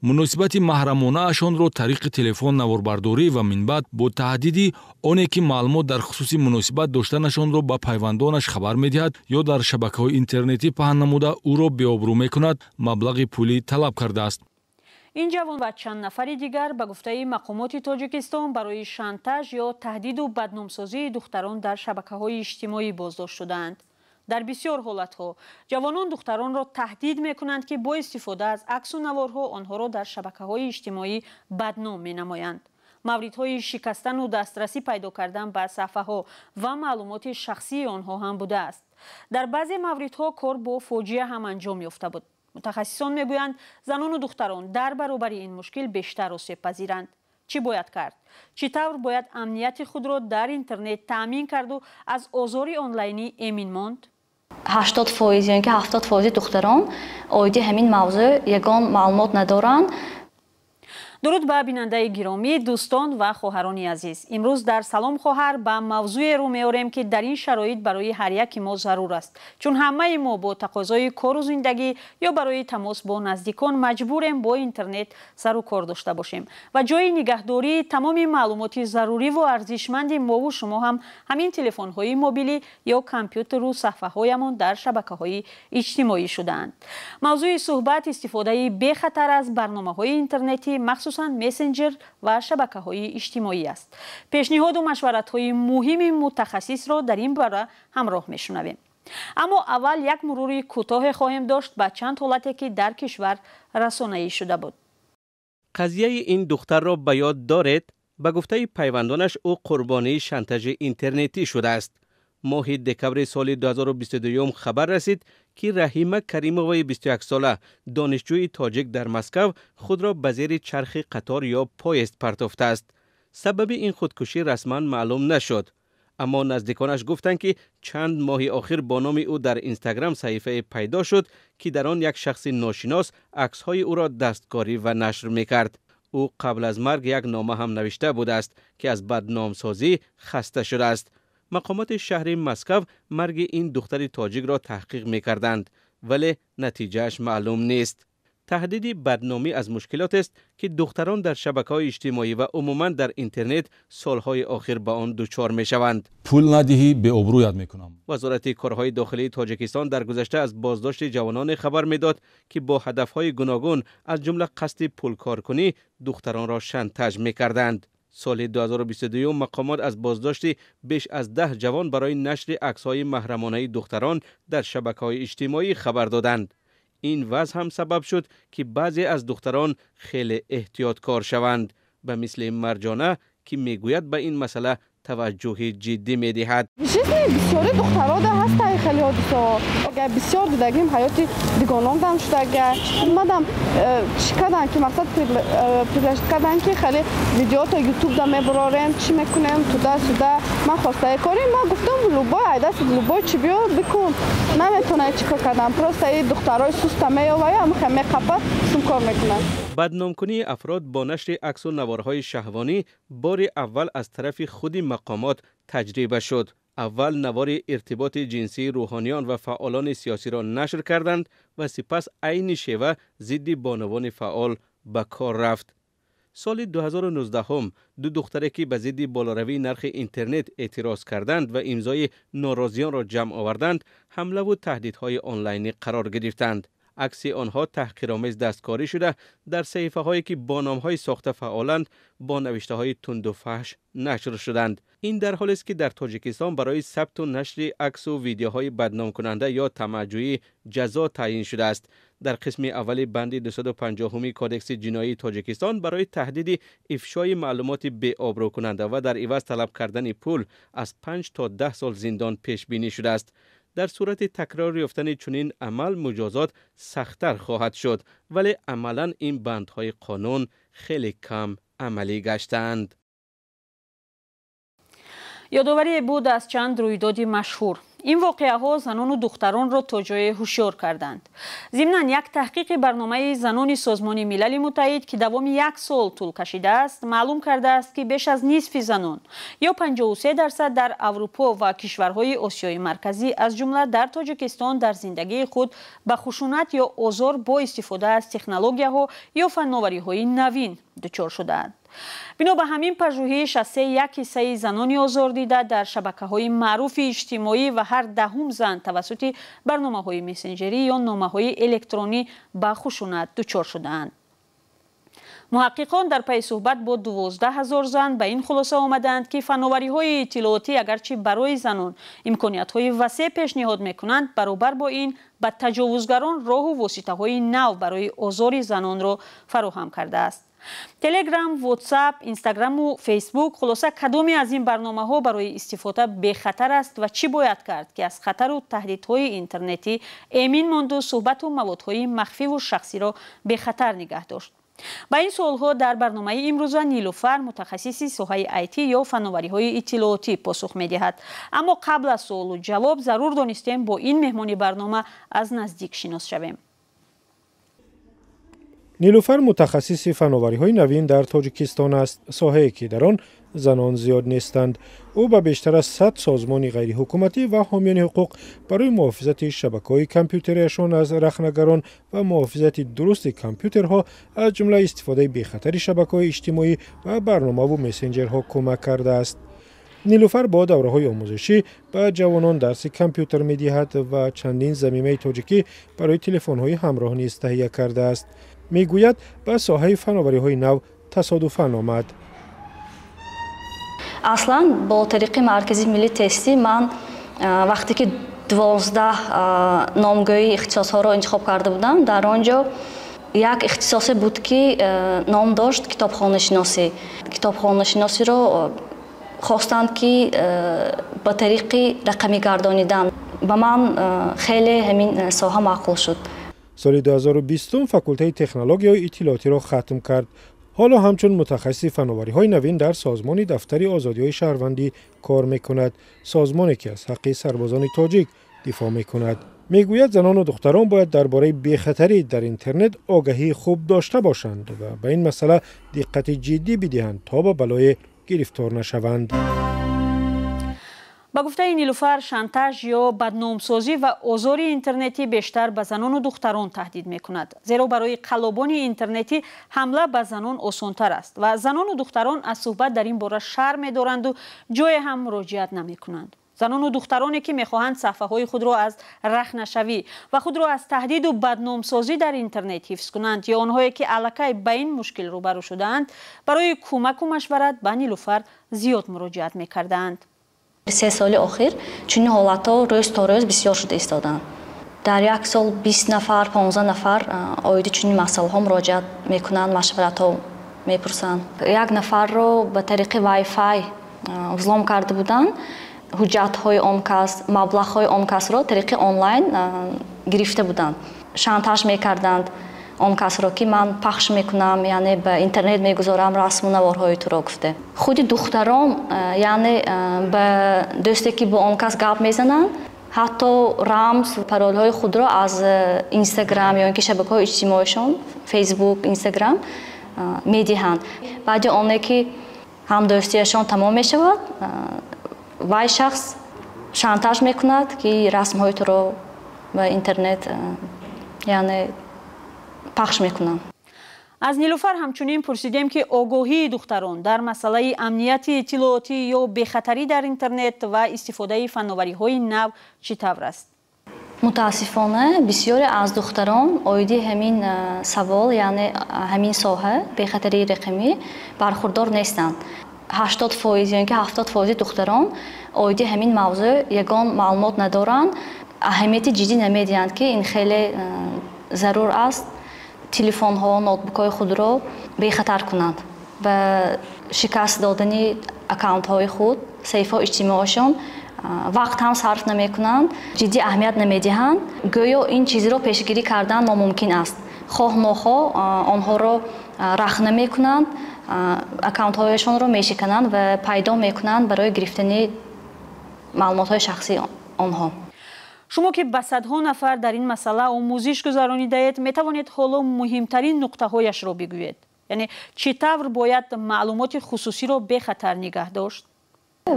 Муносибати маҳрамонаашонро тариқи телефон наворбардорӣ ва минбаъд бо таҳдиди оне, ки маълумот дар хусуси муносибат доштанашонро ба пайвандонаш хабар медиҳад ё дар шабакаҳои интернетӣ паҳн намуда ӯро беобрӯ мекунад, маблағи пулӣ талаб кардааст. Ин ҷавон ва чанд нафари дигар, ба гуфтаи мақомоти Тоҷикистон, барои шантаж ё таҳдиду бадномсозии духтарон дар шабакаҳои иҷтимоӣ боздошт шудаанд. Дар бисёр ҳолатҳо ҷавонон духтаронро таҳдид мекунанд, ки бо истифода аз аксу наворҳо онҳоро дар шабакаҳои иҷтимоӣ бадном менамоянд. Мавридҳои шикастану дастрасӣ пайдо кардан ба саҳфаҳо ва маълумоти шахсии онҳо ҳам будааст. Дар баъзе мавридҳо кор бо фоҷиа ҳам анҷом ёфта буд. Мутахассисон мегӯянд, занону духтарон дар баробари ин мушкил бештар осебпазиранд. Чӣ бояд кард? Чӣ тавр бояд амнияти худро дар интернет таъмин карду аз озори онлайнӣ эмин монд? 80% ё ин ки 70%-и духтарон оиди ҳамин мавзӯъ ягон маълумот надоранд. Дуруд ба бинандаи гиромӣ, дӯстон ва хоҳарони азиз. Имрӯз дар «Салом, хоҳар» ба мавзӯе рӯ меорем, ки дар ин шароит барои ҳар яки мо зарур аст, чун ҳамаи мо бо тақозои кору зиндагӣ ё барои тамос бо наздикон маҷбурем бо интернет сару кор дошта бошем ва ҷои нигаҳдории тамоми маълумоти заруриву арзишманди мову шумо ҳам ҳамин телефонҳои мобилӣ ё компютеру саҳфаҳоямон дар шабакаҳои иҷтимоӣ шудаанд. Мавзӯи суҳбат истифодаи бехатар аз барномаҳои интернетӣ, махсусан мессенҷер ва шабакаҳои иҷтимоӣ аст. Пешниҳоду машваратҳои муҳими мутахассисро дар ин бора ҳамроҳ мешунавем. Аммо аввал як мурури кӯтоҳе хоҳем дошт ба чанд ҳолате, ки дар кишвар расонаӣ шуда буд. Қазияи ин духтарро ба ёд доред? Ба гуфтаи пайвандонаш, ӯ қурбонии шантажи интернетӣ шудааст. Моҳи декабри соли 2022 хабар расид, ки Раҳима Каримоваи 21-сола, донишҷӯи тоҷик, дар Москав худро ба зери чархи қатор ё поезд партофтааст. Сабаби ин худкушӣ расман маълум нашуд, аммо наздиконаш гуфтанд, ки чанд моҳи охир бо номи ӯ дар Инстаграм саҳифае пайдо шуд, ки дар он як шахси ношинос аксҳои ӯро дасткорӣ ва нашр мекард. Ӯ қабл аз марг як нома ҳам навишта будааст, ки аз бадномсозӣ хаста шудааст. Мақомоти шаҳри Москав марги ин духтари тоҷикро таҳқиқ мекарданд, вале натиҷааш маълум нест. Таҳдиди бадномӣ аз мушкилотест, ки духтарон дар шабакаҳои иҷтимоӣ ва умуман дар интернет солҳои охир ба он дучор мешаванд. Пул надиҳӣ, беобрӯят мекунам. Вазорати корҳои дохилии Тоҷикистон дар гузашта аз боздошти ҷавононе хабар медод, ки бо ҳадафҳои гуногун, аз ҷумла қасди пулкоркунӣ, духтаронро шантаж мекарданд. Соли 2022 мақомот аз боздошти беш аз 10 ҷавон барои нашри аксҳои маҳрамонаи духтарон дар шабакаҳои иҷтимоӣ хабар доданд. Ин вазъ ҳам сабаб шуд, ки баъзе аз духтарон хеле эҳтиёткор шаванд, ба мисли Марҷона, ки мегӯяд, ба ин масъала таваҷҷӯҳи ҷиддӣ медиҳад. Жизни бисёри духтарода ҳастай хеле ҳодисаҳо. Агар бисёр дидагим, ҳаёти дигономдам шудага. Омадам, чӣ кардан, ки мақсад предложить кардан, ки хеле видеото ютубда мебарорем, чӣ мекунем, туда сюда. Ман хостаи корем, ман гуфтам, любой айдаст, любой чӣ биё бикун. Наметонай чӣ кор кардан. Просто и духтарои суста меёвая, ҳамихе меқапа, сумкор мекунад. Бадномкунии афрод бо нашри аксу наворҳои шаҳвонӣ бори аввал аз тарафи худи мақомот таҷриба шуд. Аввал навори иртиботи ҷинсии рӯҳониён ва фаъолони сиёсиро нашр карданд ва сипас айни шева зидди бонувони фаъол ба кор рафт. Соли 2019 ду духтаре, ки ба зидди болоравии нархи интернет эътироз карданд ва имзои норозиёнро ҷамъ оварданд, ҳамлаву таҳдидҳои онлайнӣ қарор гирифтанд. Акси онҳо таҳқиромез дасткорӣ шуда, дар саҳифаҳое, ки бо номҳои сохта фаъоланд, бо навиштаҳои тунду фаҳш нашр шуданд. Ин дар ҳолест, ки дар Тоҷикистон барои сабту нашри аксу видеоҳои бадномкунанда ё тамаъҷӯӣ ҷазо таъйин шудааст. Дар қисми аввали банди 250-уми Кодекси ҷиноии Тоҷикистон барои таҳдиди ифшои маълумоти беобрӯкунанда ва дар иваз талаб кардани пул аз 5 то 10 сол зиндон пешбинӣ шудааст. Дар сурати такрор ёфтани чунин амал муҷозот сахттар хоҳад шуд, вале амалан ин бандҳои қонун хеле кам амалӣ гаштаанд. Ёдоварие буд аз чанд рӯйдоди машҳур. Ин воқеаҳо занону духтаронро то ҷое ҳушёр карданд. Зимнан, як таҳқиқи барномаи занони Созмони Милали Муттаҳид, ки давоми як сол тӯл кашидааст, маълум кардааст, ки беш аз нисфи занон ё 53% дар Аврупо ва кишварҳои Осиёи Марказӣ, аз ҷумла дар Тоҷикистон, дар зиндагии худ ба хушунат ё озор бо истифода аз технологияҳо ё фанновариҳои навин дучор шудаанд. Бино ба ҳамин пажӯҳиш, аз се як ҳиссаи занони озордида дар шабакаҳои маъруфи иҷтимоӣ ва ҳар даҳум зан тавассути барномаҳои мессенҷерӣ ё номаҳои электронӣ ба хушунат дучор шудаанд. Муҳаққиқон дар пайи суҳбат бо 12 000 зан ба ин хулоса омадаанд, ки фановариҳои иттилоотӣ агарчи барои занон имкониятҳои васеъ пешниҳод мекунанд, баробар бо ин ба таҷовузгарон роҳу воситаҳои нав барои озори занонро фароҳам кардааст. Телеграм, Ватсап, Инстаграму Фейсбук, хулоса, кадоме аз ин барномаҳо барои истифода бехатар аст ва чӣ бояд кард, ки аз хатару таҳдидҳои интернетӣ эмин монду суҳбату маводҳои махфиву шахсиро бехатар нигаҳ дошт? Ба ин суолҳо дар барномаи имрӯза Нилуфар, мутахассиси соҳаи IT ё фановариҳои иттилоотӣ, посух медиҳад. Аммо қабл аз суолу ҷавоб зарур донистем бо ин меҳмони барнома аз наздик шинос шавем. Нилуфар мутахассиси фановариҳои навин дар Тоҷикистон аст, соҳае ки дар он занон зиёд нестанд. Ӯ ба бештар аз 100 созмони ғайриҳукуматӣ ва ҳомиёни ҳуқуқ барои муҳофизати шабакаҳои компютериашон аз рахнагарон ва муҳофизати дурусти компютерҳо, аз ҷумла истифодаи бехатари шабакаҳои иҷтимоӣ ва барномаву мессенҷерҳо кӯмак кардааст. Нилуфар бо давраҳои омӯзишӣ ба ҷавонон дарси компютер медиҳад ва чандин замимаи тоҷикӣ барои телефонҳои ҳамроҳ низ таҳия кардааст. Мегӯяд, ба соҳаи фановариҳои нав тасодуфан омад. Аслан бо тариқи Маркази миллии тестӣ ман вақте ки 12 номгӯи ихтисосҳоро интихоб карда будам, дар он ҷо як ихтисосе буд, ки ном дошт китобхонашиносӣ. Китобхонашиносиро хостанд, ки ба тариқи рақамӣ гардонидан. Ба ман хеле ҳамин соҳа маъқул шуд. Соли 2020 факултаи технологияҳои иттилоотиро хатм кард. Ҳоло ҳамчун мутахассиси фановариҳои навин дар созмони Дафтари озодиҳои шаҳрвандӣ кор мекунад, созмоне ки аз ҳаққи сарбозони тоҷик дифоъ мекунад. Мегӯяд, занону духтарон бояд дар бораи бехатарӣ дар интернет огаҳии хуб дошта бошанд ва ба ин масъала диққати ҷиддӣ бидиҳанд, то ба балое гирифтор нашаванд. Ба гуфтаи Нилуфар, шантаж ё бадномсозӣ ва озори интернетӣ бештар ба занону духтарон таҳдид мекунад, зеро барои қаллобони интернетӣ ҳамла ба занон осонтар аст ва занону духтарон аз суҳбат дар ин бора шарм медоранду ҷое ҳам муроҷиат намекунанд. Занону духтароне ки мехоҳанд саҳфаҳои худро аз рахнашавӣ ва худро аз таҳдиду бадномсозӣ дар интернет ҳифз кунанд ё онҳое ки аллакай ба ин мушкил рӯбарӯ шудаанд, барои кӯмаку машварат ба Нилуфар зиёд муроҷиат мекардаанд. 3 соли охир чунин ҳолатҳо рӯз то рӯз бисёр шуда истодаанд. Дар як сол 20 нафар, 15 нафар оиди чунин масъалаҳо муроҷиат мекунанд, машваратҳо мепурсанд. Як нафарро ба тариқи вайфай взлом карда буданд. Ҳуҷҷатҳои он кас, маблағҳои он касро тариқи онлайн гирифта буданд. Шантаж мекарданд он касро, ки ман пахш мекунам, яъне ба интернет мегузорам расму наворҳои туро, гуфте. Худи духтарон, яъне ба дӯсте ки бо он кас гап мезананд, ҳатто рамз, паролҳои худро аз Инстаграм ё ин ки шабакаҳои иҷтимоишон, Фейсбук, Инстаграм медиҳанд. Баъди оне ки ҳамдӯстиашон тамом мешавад, вай шахс шантаж мекунад, ки расмҳои туро ба интернет, яъне, пахш мекунам. Аз Нилуфар ҳамчунин пурсидем, ки огоҳии духтарон дар масъалаи амнияти иттилоотӣ ё бехатарӣ дар интернет ва истифодаи фановариҳои нав чӣ тавр аст. Мутаассифона, бисёре аз духтарон оиди ҳамин савол, яъне ҳамин соҳа, бехатарии рақамӣ, бархурдор нестанд. 80% ё ин ки 70 фоизи духтарон оиди ҳамин мавзӯъ ягон маълумот надоранд, аҳамияти ҷиддӣ намедиҳанд, ки ин хеле зарур аст телефонҳо, ноутбукҳои худро бехатар кунанд. Ба шикаст додани аккаунтҳои худ, саҳифаҳои иҷтимоиашон вақт ҳам сарф намекунанд, ҷиддӣ аҳамият намедиҳанд. Гӯё ин чизро пешгирӣ кардан номумкин аст. Хоҳ нохоҳ онҳоро рахна мекунанд, аккаунтҳояшонро мешикананд ва пайдо мекунанд барои гирифтани маълумотҳои шахсии онҳо. Шумо ки ба садҳо нафар дар ин масъала омӯзиш гузаронидаед, метавонед ҳоло муҳимтарин нуқтаҳояшро бигӯед? Яъне чӣ тавр бояд маълумоти хусусиро бехатар нигаҳ дошт?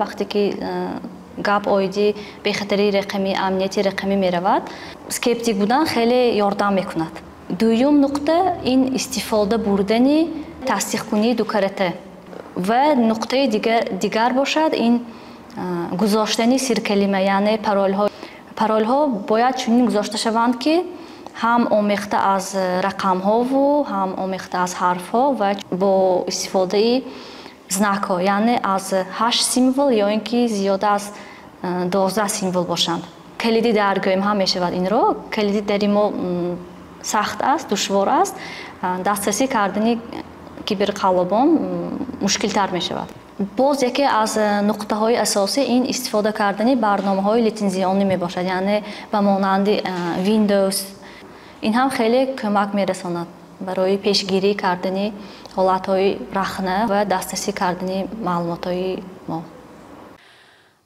Вақте ки гап оиди бехатарии рақамӣ, амнияти рақамӣ меравад, скептик будан хеле ёрдам мекунад. Дуюм нуқта ин истифода бурдани тасдиқкунии дукарата ва нуқтаи дигар бошад ин гузоштани сиркалима, яъне паролҳо. Паролҳо бояд чунин гузошта шаванд, ки ҳам омехта аз рақамҳову ҳам омехта аз ҳарфҳо ва бо истифодаи знакҳо, яъне аз 8 символ ё ин ки зиёда аз 12 символ бошанд. Калиди дар гӯем ҳам мешавад инро. Калиди дари мо сахт аст, душвор аст. Дастрасӣ кардани киберқаллобон мушкилтар мешавад. Боз яке аз нуқтаҳои асосӣ ин истифода кардани барномаҳои литсензионӣ мебошад, яъне ба монанди Windows. Ин ҳам хеле кӯмак мерасонад барои пешгирӣ кардани ҳолатҳои рахна ва дастрасӣ кардани маълумотҳои мо.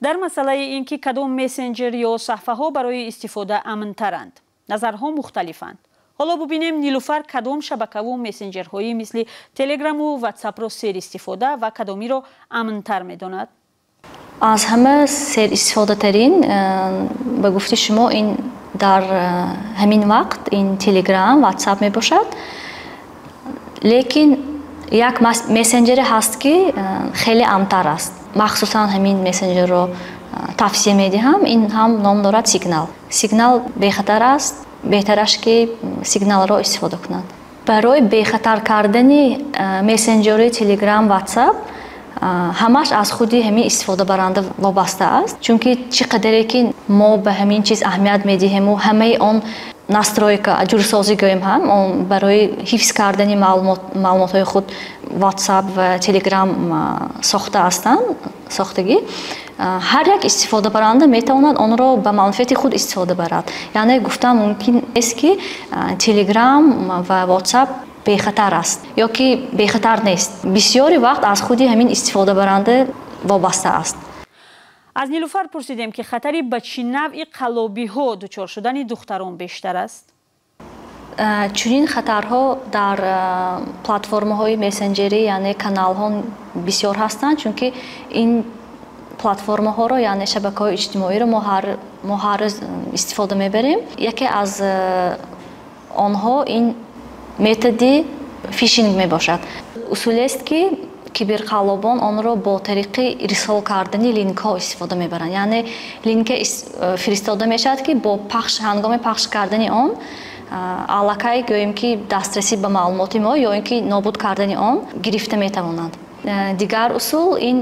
Дар масъалаи ин ки кадом мессенҷер ё саҳфаҳо барои истифода амнтаранд, назарҳо мухталифанд. Ҳоло бубинем Нилуфар кадом шабакаву мессенҷерҳои мисли Телеграму Ватсапро серистифода ва кадомиро амнтар медонад. Аз ҳама серистифодатарин ба гуфти шумо ин дар ҳамин вақт ин Телеграм, Ватсап мебошад. Лекин як мессенҷере ҳаст, ки хеле амнтар аст. Махсусан ҳамин мессенҷерро тавсия медиҳам. Ин ҳам ном дорад Сигнал. Сигнал бехатар аст, беҳтараш ки сигналро истифода кунанд. Барои бехатар кардани мессенҷери Телеграм, Ватсап ҳамаш аз худи ҳамин истифодабаранда вобаста аст, чунки чӣ қадаре ки мо ба ҳамин чиз аҳамият медиҳему ҳамаи он настройка, ҷурсозӣ гӯем ҳам, он барои ҳифз кардани маълумотҳои худ Ватсап ва Телеграм сохта ҳастанд, сохтагӣ. Ҳар як истифодабаранда метавонад онро ба манфиати худ истифода барад. Яъне гуфтан мумкин нест, ки Телеграм ва Ватсап бехатар аст ё ки бехатар нест. Бисёри вақт аз худи ҳамин истифодабаранда вобаста аст. Аз Нилуфар пурсидем, ки хатари ба чӣ навъи қаллобиҳо дучор шудани духтарон бештар аст. Чунин хатарҳо дар платформаҳои мессенҷерӣ, яъне каналҳо бисёр ҳастанд, чунки ин платформаҳоро, яъне шабакаҳои иҷтимоиро мо ҳар рӯз истифода мебарем. Яке аз онҳо ин методи фишинг мебошад. Усулест, ки киберқаллобон онро бо тариқи ирсол кардани линкҳо истифода мебаранд. Яъне линке фиристода мешавад, ки бо пахш, ҳангоми пахш кардани он аллакай гӯем ки дастрасӣ ба маълумоти мо ё ин ки нобуд кардани он гирифта метавонанд. Дигар усул ин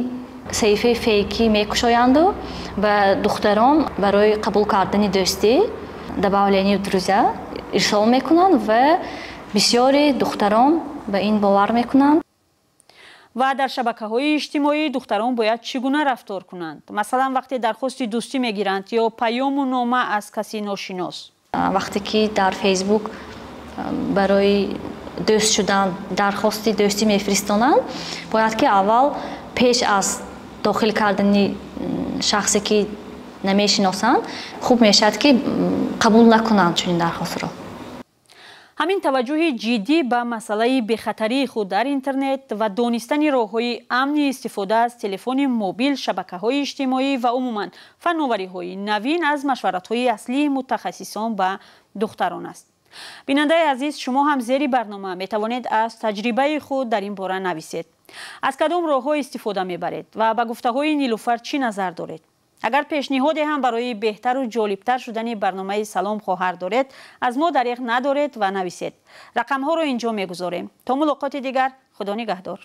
саҳифаи фейкӣ мекушоянду ба духтарон барои қабул кардани дӯстӣ, добавление в друзья, ирсол мекунанд ва бисёри духтарон ба ин бовар мекунанд. Ва дар шабакаҳои иҷтимоӣ духтарон бояд чӣ гуна рафтор кунанд? Масалан, вақте дархости дӯстӣ мегиранд ё паёму нома аз каси ношинос. Вақте ки дар Фейсбук барои дӯст шудан дархости дӯстӣ мефиристонанд, бояд ки аввал пеш аз дохил кардани шахсе ки намешиносанд, хуб мешавад ки қабул накунанд чунин дархостро. Ҳамин таваҷҷӯҳи ҷиддӣ ба масъалаи бехатарии худ дар интернет ва донистани роҳҳои амни истифода аз телефони мобил, шабакаҳои иҷтимоӣ ва умуман фановариҳои навин аз машваратҳои аслии мутахассисон ба духтарон аст. Бинандаи азиз, шумо ҳам зери барнома метавонед аз таҷрибаи худ дар ин бора нависед. Аз кадом роҳҳо истифода мебаред ва ба гуфтаҳои Нилуфар чӣ назар доред? Агар пешниҳоде ҳам барои беҳтару ҷолибтар шудани барномаи Салом хоҳар доред, аз мо дареғ надоред ва нависед. Рақамҳоро инҷо мегузорем. То мулоқоти дигар, Худо нигаҳдор.